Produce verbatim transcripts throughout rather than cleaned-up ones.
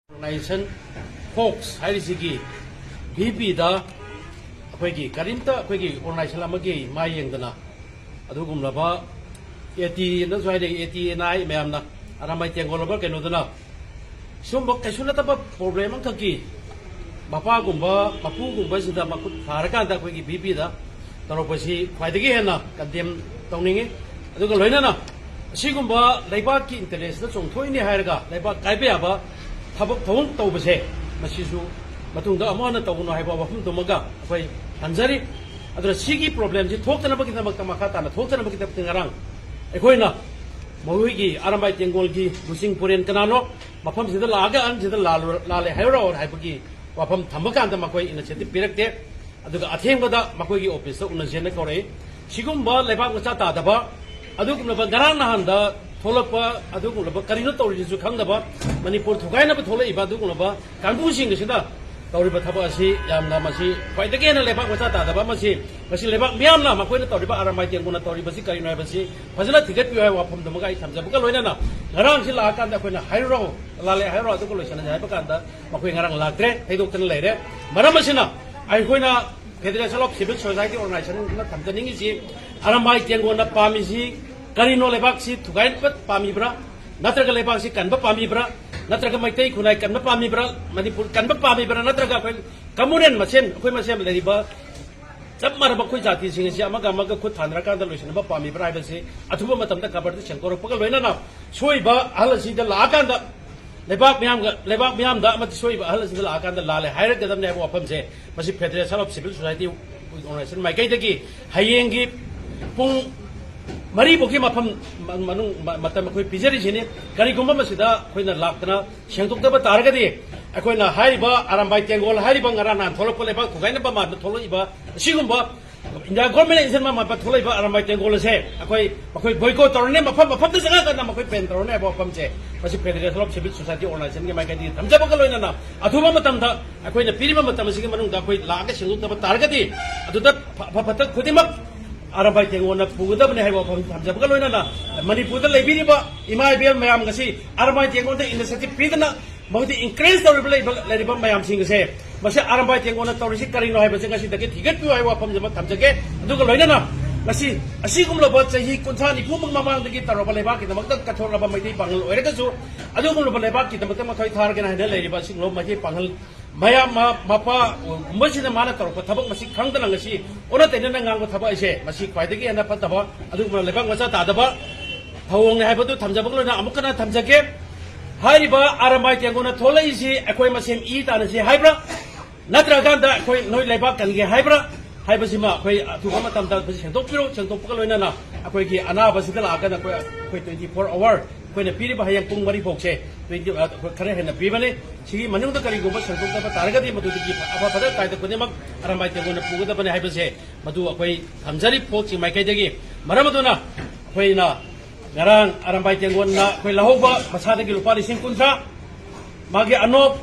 Organisation fox ꯍꯥꯏꯔꯤꯁꯤꯒꯤ V ꯄꯤꯗ ꯑꯩꯈꯣꯏꯒꯤ ꯀꯔꯤꯝꯇ ꯑꯩꯈꯣꯏꯒꯤ ꯑꯣꯔꯒꯅꯥꯏꯖꯦꯁꯟ ꯑꯃꯒꯤ ꯃꯥꯏ ꯌꯦꯡꯗꯅ ꯑꯗꯨꯒꯨꯝꯂꯕ ꯑꯦ ꯇꯤ ꯑꯦꯅꯁꯨ ꯍꯥꯏꯅꯩ, ꯑꯦ ꯇꯤ ꯑꯦ ꯑꯦꯟ ꯑꯥꯏ ꯃꯌꯥꯝꯅ ꯑꯔꯥꯝꯕꯥꯏ ꯇꯦꯡꯒꯣꯜ ꯂꯣꯀꯦꯜ ꯀꯩꯅꯣꯗꯨꯅ ꯁꯤꯒꯨꯝꯕ ꯀꯩꯁꯨ ꯅꯠꯇꯕ ꯄ꯭ꯔꯣꯕ꯭ꯂꯦꯝ ꯑꯃꯈꯛꯀꯤ ꯃꯄꯥꯒꯨꯝꯕ ꯃꯄꯨꯒꯨꯝꯕꯁꯤꯗ ꯃꯈꯨꯠ ꯊꯥꯔꯀꯥꯟꯗ ꯑꯩꯈꯣꯏꯒꯤ ꯚꯤ ꯄꯤꯗ ꯇꯧꯔꯛꯄꯁꯤ ꯈ꯭ꯋꯥꯏꯗꯒꯤ ꯍꯦꯟꯅ ꯀꯟꯗꯦꯝ ꯇꯧꯅꯤꯡꯉꯤ꯫ ꯑꯗꯨꯒ ꯂꯣꯏꯅꯅ ꯑꯁꯤꯒꯨꯝꯕ ꯂꯩꯕꯥꯛꯀꯤ ꯏꯟꯇꯔꯦꯁꯇ ꯆꯣꯡꯊꯣꯛꯏꯅꯦ ꯍꯥꯏꯔꯒ ꯂꯩꯕꯥꯛ ꯀꯥꯏꯕ ꯌꯥꯕ ꯊꯕꯛ ꯊꯧꯑꯣꯡ ꯇꯧꯕꯁꯦ ꯃꯁꯤꯁꯨ ꯃꯇꯨꯡꯗ ꯑꯃꯨꯛ ꯍꯟꯅ ꯇꯧꯒꯅꯨ ꯍꯥꯏꯕ ꯋꯥꯐꯝꯗꯨꯃꯒ ꯑꯩꯈꯣꯏ ꯊꯝꯖꯔꯤ꯫ ꯑꯗꯨꯅ ꯁꯤꯒꯤ ꯄ꯭ꯔꯣꯕ꯭ꯂꯦꯝꯁꯤ ꯊꯣꯛꯇꯅꯕꯒꯤꯗꯃꯛꯇ, ꯃꯈꯥ ꯇꯥꯅ ꯊꯣꯛꯇꯅꯕꯒꯤꯗꯃꯛꯇ ꯉꯔꯥꯡ ꯑꯩꯈꯣꯏꯅ ꯃꯈꯣꯏꯒꯤ ꯑꯔꯥꯝꯕꯥꯏ ꯇꯦꯡꯒꯣꯜꯒꯤ ꯂꯨꯆꯤꯡ ꯄꯨꯔꯦꯟ ꯀꯅꯥꯅꯣ ꯃꯐꯝꯁꯤꯗ ꯂꯥꯛꯑꯒ ꯑꯍꯟꯁꯤꯗ ꯂꯥꯜꯂꯨ-, ꯂꯥꯜꯂꯦ ꯍꯥꯏꯔꯛꯑꯣ ꯍꯥꯏꯕꯒꯤ ꯋꯥꯐꯝ ꯊꯝꯕ ꯀꯥꯟꯗ ꯃꯈꯣꯏ ꯏꯅꯤꯁꯤꯌꯦꯇꯤꯚ ꯄꯤꯔꯛꯇꯦ꯫ ꯑꯗꯨꯒ ꯑꯊꯦꯡꯕꯗ ꯃꯈꯣꯏꯒꯤ ꯑꯣꯐꯤꯁꯇ ꯎꯅꯁꯦꯅ ꯀꯧꯔꯛꯏ꯫ ꯁꯤꯒꯨꯝꯕ ꯂꯩꯕꯥꯛ ꯃꯆꯥ ꯇꯥꯗꯕ, ꯑꯗꯨꯒꯨꯝꯂꯕ ꯉꯔꯥꯡ ꯅꯍꯥꯟꯗ ꯊꯣꯛꯂꯛꯄ, ꯑꯗꯨꯒꯨꯝꯂꯕ ꯀꯔꯤꯅꯣ ꯇꯧꯔꯤꯁꯤꯁꯨ ꯈꯪꯗꯕ, ꯃꯅꯤꯄꯨꯔ ꯊꯨꯒꯥꯏꯅꯕ ꯊꯣꯛꯂꯛꯏꯕ ꯑꯗꯨꯒꯨꯝꯂꯕ ꯀꯥꯡꯕꯨꯁꯤꯡ ꯑꯁꯤꯅ ꯇꯧꯔꯤꯕ ꯊꯕꯛ ꯑꯁꯤ ꯌꯥꯝꯅ ꯃꯁꯤ ꯈ꯭ꯋꯥꯏꯗꯒꯤ ꯍꯦꯟꯅ ꯂꯩꯕꯥꯛ ꯃꯆꯥ ꯇꯥꯗꯕ ꯑꯃꯁꯤ, ꯃꯁꯤ ꯂꯩꯕꯥꯛ ꯃꯤꯌꯥꯝꯅ ꯃꯈꯣꯏꯅ ꯇꯧꯔꯤꯕ ꯑꯔꯥꯝꯕꯥꯏ ꯇꯦꯡꯒꯣꯜꯅ ꯇꯧꯔꯤꯕꯁꯤ ꯀꯔꯤꯅꯣ ꯍꯥꯏꯕꯁꯤ ꯐꯖꯅ ꯊꯤꯒꯠꯄꯤꯌꯨ ꯍꯥꯏꯕ ꯋꯥꯐꯝꯗꯨꯃꯒ ꯑꯩ ꯊꯝꯖꯕꯒ ꯂꯣꯏꯅꯅ ꯉꯔꯥꯡꯁꯤ ꯂꯥꯛꯑꯀꯥꯟꯗ ꯑꯩꯈꯣꯏꯅ ꯍꯥꯏꯔꯨꯔꯣ, ꯂꯥꯜꯂꯦ ꯍꯥꯏꯔꯣ, ꯑꯗꯨꯒ ꯂꯣꯏꯁꯤꯟꯅꯁꯦ ꯍꯥꯏꯕ ꯀꯥꯟꯗ ꯃꯈꯣꯏ ꯉꯔꯥꯡ ꯂꯥꯛꯇ꯭ꯔꯦ, ꯊꯩꯗꯣꯛꯇꯅ ꯂꯩꯔꯦ꯫ ꯃꯔꯝ ꯑꯁꯤꯅ ꯑꯩꯈꯣꯏꯅ Federation of Civil Society Organizationꯅ ꯊꯝꯖꯅꯤꯡꯉꯤꯁꯤ, Arambai ꯇꯦꯡꯒꯣꯜꯅ ꯄꯥꯝꯃꯤꯁꯤ ꯀꯔꯤꯅꯣ? ꯂꯩꯕꯥꯛꯁꯤ ꯊꯨꯒꯥꯏꯕ ꯄꯥꯝꯃꯤꯕ꯭ꯔꯥ? ꯅꯠꯇ꯭ꯔꯒ ꯂꯩꯕꯥꯛꯁꯤ ꯀꯟꯕ ꯄꯥꯝꯃꯤꯕ꯭ꯔꯥ? ꯅꯠꯇ꯭ꯔꯒ ꯃꯩꯇꯩ ꯈꯨꯟꯅꯥꯏ ꯀꯟꯕ ꯄꯥꯝꯃꯤꯕ꯭ꯔꯥ? ꯃꯅꯤꯄꯨꯔ ꯀꯟꯕ ꯄꯥꯝꯃꯤꯕ꯭ꯔꯥ? ꯅꯠꯇ꯭ꯔꯒ ꯑꯩꯈꯣꯏ ꯀꯃꯨꯅꯦꯜ ꯃꯁꯦꯟ, ꯑꯩꯈꯣꯏ ꯃꯁꯦꯟ ꯂꯩꯔꯤꯕ ꯆꯞ ꯃꯥꯟꯅꯕ ꯑꯩꯈꯣꯏ ꯖꯥꯇꯤꯁꯤꯡ ꯑꯁꯤ ꯑꯃꯒ ꯑꯃꯒ ꯈꯨꯠ ꯊꯥꯅꯔꯀꯥꯟꯗ ꯂꯣꯏꯁꯤꯟꯅꯕ ꯄꯥꯝꯃꯤꯕ꯭ꯔꯥ ꯍꯥꯏꯕꯁꯤ ꯑꯊꯨꯕ ꯃꯇꯝꯗ ꯈꯕꯔꯗ ꯁꯦꯡꯗꯣꯔꯛꯄꯒ ꯂꯣꯏꯅꯅ ꯁꯣꯏꯕ ꯑꯍꯜ ꯑꯁꯤꯗ ꯂꯥꯛꯑꯀꯥꯟꯗ ꯂꯩꯕꯥꯛ ꯃꯤꯌꯥꯝꯒ, ꯂꯩꯕꯥꯛ ꯃꯤꯌꯥꯝꯗ ꯑꯃꯗꯤ ꯁꯣꯏꯕ ꯑꯍꯜ ꯑꯁꯤꯗ ꯂꯥꯛꯑꯀꯥꯟꯗ ꯂꯥꯜꯂꯦ ꯍꯥꯏꯔꯛꯀꯗꯕꯅꯤ ꯍꯥꯏꯕ ꯋꯥꯐꯝꯁꯦ ꯃꯁꯤ Federation of Civil Society Organization ꯃꯥꯏꯀꯩꯗꯒꯤ ꯍꯌꯦꯡꯒꯤ ꯄꯨꯡ ꯃꯔꯤꯐꯥꯎꯒꯤ ꯃꯐꯝ ꯃꯅꯨꯡ ꯃꯇꯝ ꯑꯩꯈꯣꯏ ꯄꯤꯖꯔꯤꯁꯤꯅꯤ꯫ ꯀꯔꯤꯒꯨꯝꯕ ꯃꯁꯤꯗ ꯑꯩꯈꯣꯏꯅ ꯂꯥꯛꯇꯅ ꯁꯦꯡꯗꯣꯛꯇꯕ ꯇꯥꯔꯒꯗꯤ ꯑꯩꯈꯣꯏꯅ ꯍꯥꯏꯔꯤꯕ ꯑꯔꯥꯝꯕꯥꯏ ꯇꯦꯡꯒꯣꯜ ꯍꯥꯏꯔꯤꯕ ꯉꯔꯥꯡ ꯅꯍꯥꯟ ꯊꯣꯛꯂꯛꯄ ꯂꯩꯕꯥꯛ ꯊꯨꯒꯥꯏꯅꯕ ꯃꯥꯟꯕ ꯊꯣꯛꯂꯛꯏꯕ ꯑꯁꯤꯒꯨꯝꯕ ꯏꯟꯗꯤꯌꯥ ꯒꯣꯔꯃꯦꯟꯅ ꯏꯟꯁꯤꯟꯕ ꯃꯥꯟꯕ ꯊꯣꯛꯂꯛꯏꯕ ꯑꯔꯥꯝꯕꯥꯏ ꯇꯦꯡꯒꯣꯜ ꯑꯁꯦ ꯑꯩꯈꯣꯏ, ꯑꯩꯈꯣꯏ ꯕꯣꯏꯀꯣꯠ ꯇꯧꯔꯅꯤ, ꯃꯐꯝ ꯃꯐꯝꯗ ꯆꯪꯉꯛꯀꯥꯟꯗ ꯃꯈꯣꯏ ꯕꯦꯟ ꯇꯧꯔꯅꯤ ꯍꯥꯏꯕ ꯋꯥꯐꯝꯁꯦ ꯃꯁꯤ Federation of Civil Society Organizationꯒꯤ ꯃꯥꯏꯀꯩꯗꯒꯤ ꯊꯝꯖꯕꯒ ꯂꯣꯏꯅꯅ ꯑꯊꯨꯕ ꯃꯇꯝꯗ ꯑꯩꯈꯣꯏꯅ ꯄꯤꯔꯤꯕ ꯃꯇꯝ ꯑꯁꯤꯒꯤ ꯃꯅꯨꯡꯗ ꯑꯩꯈꯣꯏ ꯂꯥꯛꯑꯒ ꯁꯦꯡꯗꯣꯛꯇꯕ ꯇꯥꯔꯒꯗꯤ ꯑꯗꯨꯗ ꯐ-, ꯑꯐ ꯐꯠꯇ ꯈꯨꯗꯤꯡꯃꯛ ꯑꯔꯥꯝꯕꯥꯏ ꯇꯦꯡꯒꯣꯜꯅ ꯄꯨꯒꯗꯕꯅꯤ ꯍꯥꯏꯕ ꯋꯥꯐꯝ ꯊꯝꯖꯕꯒ ꯂꯣꯏꯅꯅ ꯃꯅꯤꯄꯨꯔꯗ ꯂꯩꯕꯤꯔꯤꯕ ꯏꯃꯥ ꯏꯕꯦꯜ ꯃꯌꯥꯝ ꯉꯁꯤ ꯑꯔꯥꯝꯕꯥꯏ ꯇꯦꯡꯒꯣꯜꯗ ꯏꯅꯤꯁꯤꯌꯦꯇꯤꯚ ꯄꯤꯗꯅ ꯃꯈꯣꯏꯗ encourage ꯇꯧꯔꯤꯕ ꯂꯩꯕ, ꯂꯩꯔꯤꯕ ꯃꯌꯥꯝꯁꯤꯡ ꯑꯁꯦ, ꯃꯁꯤ ꯑꯔꯝꯕꯥꯏ ꯇꯦꯡꯒꯣꯟꯅ ꯇꯧꯔꯤꯁꯤ ꯀꯔꯤꯅꯣ ꯍꯥꯏꯕꯁꯤ ꯉꯁꯤꯗꯒꯤ ꯊꯤꯒꯠꯄꯤꯌꯨ ꯍꯥꯏꯕ ꯋꯥꯐꯝꯁꯤ ꯑꯃ ꯊꯝꯖꯒꯦ꯫ ꯑꯗꯨꯒ ꯂꯣꯏꯅꯅ ꯉꯁꯤ ꯑꯁꯤꯒꯨꯝꯂꯕ ꯆꯍꯤ ꯀꯨꯟꯊ꯭ꯔꯥ ꯅꯤꯐꯨꯃꯨꯛ ꯃꯃꯥꯡꯗꯒꯤ ꯇꯧꯔꯕ ꯂꯩꯕꯥꯛꯀꯤꯗꯃꯛꯇ ꯀꯠꯊꯣꯛꯂꯕ ꯃꯩꯇꯩ ꯄꯥꯉꯜ ꯑꯣꯏꯔꯒꯁꯨ, ꯑꯗꯨꯒꯨꯝꯂꯕ ꯂꯩꯕꯥꯛꯀꯤꯗꯃꯛꯇ ꯃꯊ꯭ꯋꯥꯏ ꯊꯥꯔꯒꯦꯅ ꯍꯥꯏꯅ ꯂꯩꯔꯤꯕ ꯑꯁꯤꯒꯨꯝꯂꯕ ꯃꯩꯇꯩ ꯄꯥꯉꯜ ꯃꯌꯥꯝ ꯃ-, ꯃꯄꯥ ꯒꯨꯝꯕꯁꯤꯅ ꯃꯥꯅ ꯇꯧꯔꯛꯄ ꯊꯕꯛ ꯃꯁꯤ ꯈꯪꯗꯅ ꯉꯁꯤ ꯑꯣꯟꯅ ꯇꯩꯅꯅ ꯉꯥꯡꯕ ꯊꯕꯛ ꯑꯁꯦ, ꯃꯁꯤ ꯈ꯭ꯋꯥꯏꯗꯒꯤ ꯍꯦꯟꯅ ꯐꯠꯇꯕ, ꯑꯗꯨꯒꯨꯝꯕ ꯂꯩꯕꯥꯛ ꯃꯆꯥ ꯇꯥꯗꯕ ꯊꯧꯑꯣꯡꯅꯤ ꯍꯥꯏꯕꯗꯨ ꯊꯝꯖꯕꯒ ꯂꯣꯏꯅꯅ ꯑꯃꯨꯛ ꯍꯟꯅ ꯊꯝꯖꯒꯦ꯫ ꯍꯥꯏꯔꯤꯕ ꯑꯔꯝꯕꯥꯏ ꯇꯦꯡꯒꯣꯟꯅ ꯊꯣꯛꯂꯛꯏꯁꯤ ꯑꯩꯈꯣꯏ ꯃꯁꯦꯟ ꯏ ꯇꯥꯟꯅꯁꯤ ꯍꯥꯏꯕ꯭ꯔꯥ? ꯅꯠꯇ꯭ꯔꯀꯥꯟꯗ ꯑꯩꯈꯣꯏ ꯅꯣꯏ ꯂꯩꯕꯥꯛ ꯀꯟꯒꯦ ꯍꯥꯏꯕ꯭ꯔꯥ? ꯍꯥꯏꯕꯁꯤꯃ ꯑꯩꯈꯣꯏ ꯑꯊꯨꯕ ꯃꯇꯝꯗ ꯃꯁꯤ ꯁꯦꯡꯗꯣꯛꯄꯤꯔꯣ꯫ ꯁꯦꯡꯗꯣꯛꯄꯒ ꯂꯣꯏꯅꯅ ꯑꯩꯈꯣꯏꯒꯤ ꯑꯅꯥꯕꯁꯤꯗ ꯂꯥꯛꯑꯒꯅ ꯑꯩꯈꯣꯏ, ꯑꯩꯈꯣꯏ twenty four hour ꯑꯩꯈꯣꯏꯅ ꯄꯤꯔꯤꯕ ꯍꯌꯦꯡ ꯄꯨꯡ ꯃꯔꯤ ꯐꯥꯎꯁꯦ, twenty, ꯑ, ꯈꯔ ꯍꯦꯟꯅ ꯄꯤꯕꯅꯤ꯫ ꯁꯤꯒꯤ ꯃꯅꯨꯡꯗ ꯀꯔꯤꯒꯨꯝꯕ ꯁꯦꯡꯗꯣꯛꯇꯕ ꯇꯥꯔꯒꯗꯤ ꯃꯗꯨꯗꯒꯤ ꯑꯐ ꯐꯠꯇ ꯀꯥꯏꯗ ꯈꯨꯗꯤꯡꯃꯛ ꯑꯔꯝꯕꯥꯏ ꯇꯦꯡꯒꯣꯟꯅ ꯄꯨꯒꯗꯕꯅꯤ ꯍꯥꯏꯕꯁꯦ ꯃꯗꯨ ꯑꯩꯈꯣꯏ ꯊꯝꯖꯔꯤ ꯐꯣꯛꯁꯤꯡ ꯃꯥꯏꯀꯩꯗꯒꯤ꯫ ꯃꯔꯝ ꯑꯗꯨꯅ ꯑꯩꯈꯣꯏꯅ ꯉꯔꯥꯡ ꯑꯔꯝꯕꯥꯏ ꯇꯦꯡꯒꯣꯟꯅ ꯑꯩꯈꯣꯏ ꯂꯧꯍꯧꯕ ꯃꯁꯥꯗꯒꯤ ꯂꯨꯄꯥ ꯂꯤꯁꯤꯡ ꯀꯨꯟꯊ꯭ꯔꯥ, ꯃꯥꯒꯤ ꯑꯅꯣꯞ,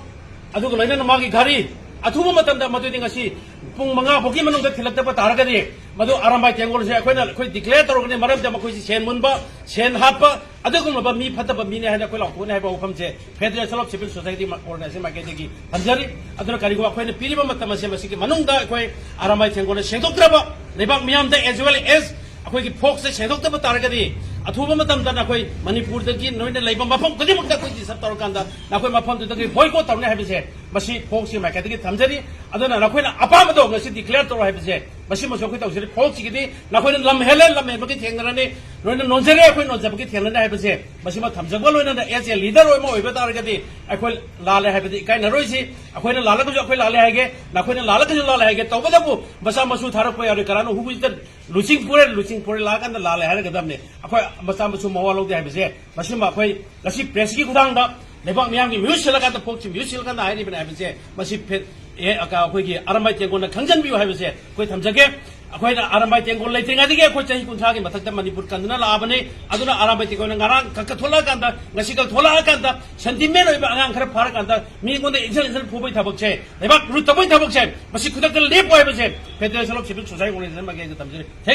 ꯑꯗꯨꯒ ꯂꯣꯏꯅꯅ ꯃꯥꯒꯤ ꯘꯔꯤ, ꯑꯊꯨꯕ ꯃꯇꯝꯗ ꯃꯗꯨꯗꯤ ꯉꯁꯤ ꯄꯨꯡ ꯃꯉꯥ ꯐꯥꯎꯒꯤ ꯃꯅꯨꯡꯗ ꯊꯤꯜꯂꯛꯇꯕ ꯇꯥꯔꯒꯗꯤ ꯃꯗꯨ ꯑꯔꯝꯕꯥꯏ ꯇꯦꯡꯒꯣꯜꯁꯦ ꯑꯩꯈꯣꯏꯅ, ꯑꯩꯈꯣꯏ declare ꯇꯧꯔꯒꯅꯤ꯫ ꯃꯔꯝꯗꯤ ꯃꯈꯣꯏꯁꯤ ꯁꯦꯟ ꯃꯨꯟꯕ, ꯁꯦꯟ ꯍꯥꯠꯄ, ꯑꯗꯨꯒꯨꯝꯂꯕ ꯃꯤ ꯐꯠꯇꯕ ꯃꯤꯅꯤ ꯍꯥꯏꯅ ꯑꯩꯈꯣꯏ ꯂꯥꯎꯊꯣꯛꯀꯅꯤ ꯍꯥꯏꯕ ꯋꯥꯐꯝꯁꯦ Federation of Civil Society Organization ꯃꯥꯏꯀꯩꯗꯒꯤ ꯊꯝꯖꯔꯤ꯫ ꯑꯗꯨꯅ ꯀꯔꯤꯒꯨꯝꯕ ꯑꯩꯈꯣꯏꯅ ꯄꯤꯔꯤꯕ ꯃꯇꯝ ꯑꯁꯦ ꯃꯁꯤꯒꯤ ꯃꯅꯨꯡꯗ ꯑꯩꯈꯣꯏ ꯑꯔꯝꯕꯥꯏ ꯇꯦꯡꯒꯣꯜꯅ ꯁꯦꯡꯗꯣꯛꯇ꯭ꯔꯕ, ꯂꯩꯕꯥꯛ ꯃꯤꯌꯥꯝꯗ as well as ꯑꯩꯈꯣꯏꯒꯤ ꯐꯣꯛꯁꯇ ꯁꯦꯡꯗꯣꯛꯇꯕ ꯇꯥꯔꯒꯗꯤ ꯑꯊꯨꯕ ꯃꯇꯝꯗ ꯅꯈꯣꯏ ꯃꯅꯤꯄꯨꯔꯗꯒꯤ ꯅꯣꯏꯅ ꯂꯩꯕ ꯃꯐꯝ ꯈꯨꯗꯤꯡꯃꯛꯇ ꯑꯩꯈꯣꯏ disturb ꯇꯧꯔꯀꯥꯟꯗ ꯅꯈꯣꯏ ꯃꯐꯝꯗꯨꯗꯒꯤ boycott ꯇꯧꯅꯤ ꯍꯥꯏꯕꯁꯦ ꯃꯁꯤ ꯐꯣꯛꯁꯀꯤ ꯃꯥꯏꯀꯩꯗꯒꯤ ꯊꯝꯖꯔꯤ꯫ ꯑꯗꯨꯅ ꯅꯈꯣꯏꯅ ꯑꯄꯥꯝꯕꯗꯣ ꯉꯁꯤ declare ꯇꯧꯔꯣ ꯍꯥꯏꯕꯁꯦ ꯃꯁꯤꯃꯁꯨ ꯑꯩꯈꯣꯏ ꯇꯧꯖꯔꯤ꯫ ꯐꯣꯛꯁꯤꯒꯤꯗꯤ ꯅꯈꯣꯏꯅ ꯂꯝ ꯍꯦꯜꯂꯦ, ꯂꯝ ꯍꯦꯟꯕꯒꯤ ꯊꯦꯡꯅꯔꯅꯤ, ꯅꯣꯏꯅ ꯅꯣꯟꯖꯔꯦ, ꯑꯩꯈꯣꯏ ꯅꯣꯟꯖꯕꯒꯤ ꯊꯦꯡꯅꯅꯤ ꯍꯥꯏꯕꯁꯦ ꯃꯁꯤꯃ ꯊꯝꯖꯕ ꯂꯣꯏꯅꯅ as a leader ꯑꯃ ꯑꯣꯏꯕ ꯇꯥꯔꯒꯗꯤ ꯑꯩꯈꯣꯏ ꯂꯥꯜꯂꯦ ꯍꯥꯏꯕꯗꯤ ꯏꯀꯥꯏꯅꯔꯣꯏꯁꯤ꯫ ꯑꯩꯈꯣꯏꯅ ꯂꯥꯜꯂꯒꯁꯨ ꯑꯩꯈꯣꯏ ꯂꯥꯜꯂꯦ ꯍꯥꯏꯒꯦ, ꯅꯈꯣꯏꯅ ꯂꯥꯜꯂꯒꯁꯨ ꯂꯥꯜꯂꯦ ꯍꯥꯏꯒꯦ꯫ ꯇꯧꯕꯇꯕꯨ ꯃꯆꯥ ꯃꯁꯨ ꯊꯥꯔꯛꯄ ꯌꯥꯔꯣꯏ꯫ ꯀꯅꯥꯅꯣ ꯍꯨꯕꯨꯁꯤꯗ ꯂꯨꯆꯤꯡ ꯄꯨꯔꯦ, ꯂꯨꯆꯤꯡ ꯄꯨꯔꯦ ꯂꯥꯛꯑꯀꯥꯟꯗ ꯂꯥꯜꯂꯦ ꯍꯥꯏꯔꯒꯗꯕꯅꯦ꯫ ꯑꯩꯈꯣꯏ ꯃꯆꯥ ꯃꯁꯨ ꯃꯋꯥ ꯂꯧꯗꯦ ꯍꯥꯏꯕꯁꯦ ꯃꯁꯤꯃ ꯑꯩꯈꯣꯏ ꯉꯁꯤ ꯄ꯭ꯔꯦꯁꯀꯤ ꯈꯨꯊꯥꯡꯗ ꯂꯩꯕꯥꯛ ꯃꯤꯌꯥꯝꯒꯤ ꯃꯤꯍꯨꯠ ꯁꯤꯜꯂꯀꯥꯟꯗ, ꯐꯣꯛꯁꯤ ꯃꯤꯍꯨꯠ ꯁꯤꯜꯂꯀꯥꯟꯗ ꯍꯥꯏꯔꯤꯕꯅꯦ ꯍꯥꯏꯕꯁꯦ ꯃꯁꯤ ꯐꯦ-, ꯑꯦ, ꯑꯀ-, ꯑꯩꯈꯣꯏꯒꯤ ꯑꯔꯝꯕꯥꯏ ꯇꯦꯡꯒꯣꯜꯅ ꯈꯪꯖꯟꯕꯤꯌꯨ ꯍꯥꯏꯕꯁꯦ ꯑꯩꯈꯣꯏ ꯊꯝꯖꯒꯦ꯫ ꯑꯩꯈꯣꯏꯅ ꯑꯔꯝꯕꯥꯏ ꯇꯦꯡꯒꯣꯜ ꯂꯩꯇ꯭ꯔꯤꯉꯩꯗꯒꯤ ꯑꯩꯈꯣꯏ ꯆꯍꯤ ꯀꯨꯟꯊ꯭ꯔꯥꯒꯤ ꯃꯊꯛꯇ ꯃꯅꯤꯄꯨꯔ ꯀꯟꯗꯨꯅ ꯂꯥꯛꯑꯕꯅꯤ꯫ ꯑꯗꯨꯅ ꯑꯔꯝꯕꯥꯏ ꯇꯦꯡꯒꯣꯜꯅ ꯉꯔꯥꯡ ꯀꯛ-, ꯀꯛꯊꯣꯛꯂꯛꯑꯀꯥꯟꯗ, ꯉꯁꯤ ꯀꯛꯊꯣꯛꯂꯛꯑꯀꯥꯟꯗ, sentiment ꯑꯣꯏꯕ ꯑꯉꯥꯡ ꯈꯔ ꯐꯥꯔꯀꯥꯟꯗ ꯃꯤꯉꯣꯟꯗ ꯏꯟꯁꯜ ꯏꯟꯁꯜ ꯐꯨꯕꯒꯤ ꯊꯕꯛꯁꯦ, ꯂꯩꯕꯥꯛ ꯂꯨꯠꯇꯕꯒꯤ ꯊꯕꯛꯁꯦ, ꯃꯁꯤ ꯈꯨꯗꯛꯇ ꯂꯦꯞꯄꯣ ꯍꯥꯏꯕꯁꯦ Federation of Civil Society Organization ꯃꯥꯏꯀꯩꯗ ꯊꯝꯖꯔꯤ꯫ Thank you꯫